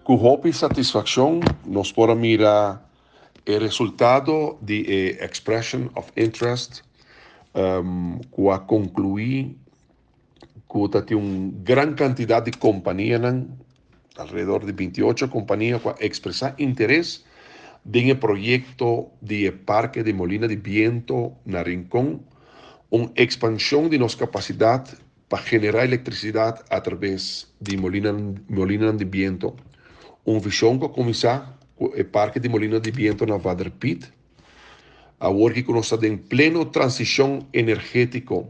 Ku hopi satisfakshon nos por a mira e resultado di e expression of interest ku a konkluí ku ta tin un gran kantidat di kompanianan, alrededor di 28 kompania ku a ekspresá interes den e proyekto di e parke di molina di biento na Rincon, un ekspanshon di nos kapasidat pa generá elektrisidat atraves di molinanan di biento. Un vishon ku a kuminsá ku e parke di molina di biento na Vader Piet. Awor ki ku nos ta den pleno transishon energétiko,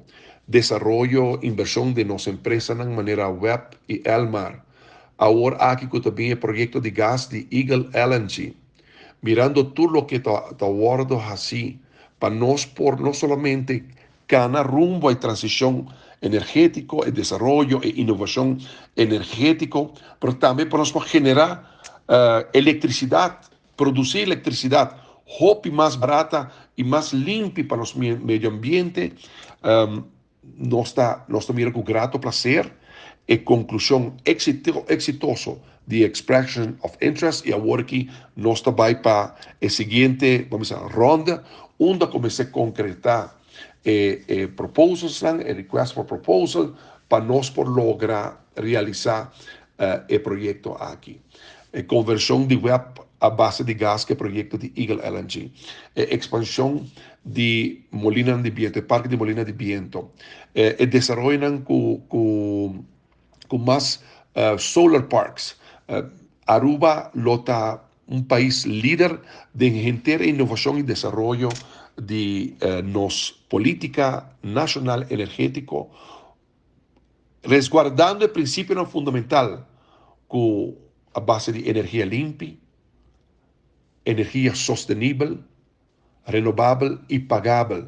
desaroyo, invershon den nos empresanan manera web i Elmar. Awor aki ku ta bin e proyekto di gas di Eagle LNG. Mirando tur loke ta wòrdu hasí pa nos por no solamente kana rumbo e transishon energétiko, e desaroyo, e inovashon energétiko, pero tambe pa nos por generá elektrisidat, produsí elektrisidat hopi mas barata i mas limpi pa nos medio ambiente. Nos ta mira ku grato plaser e konklushon eksitoso di expression of interest i awor aki nos ta bai pa e siguiente, ban bisa, ronda, unda kuminsá konkretá e proposals, e request for proposal, pa nos por logra realisá e proyekto aki. E konvershon di WEB a base di gas, ku e proyekto di Eagle LNG. E ekspanshon di molina di biento, parke di molina di biento. E desaroyo ku mas solar parks. Aruba lo ta un pais lider den henter inovashon i desaroyo di nos polítika nashonal energétiko, resguardando e prinsipio fundamental ku a base di energia limpi, energia sostenibel, renobabel i pagabel.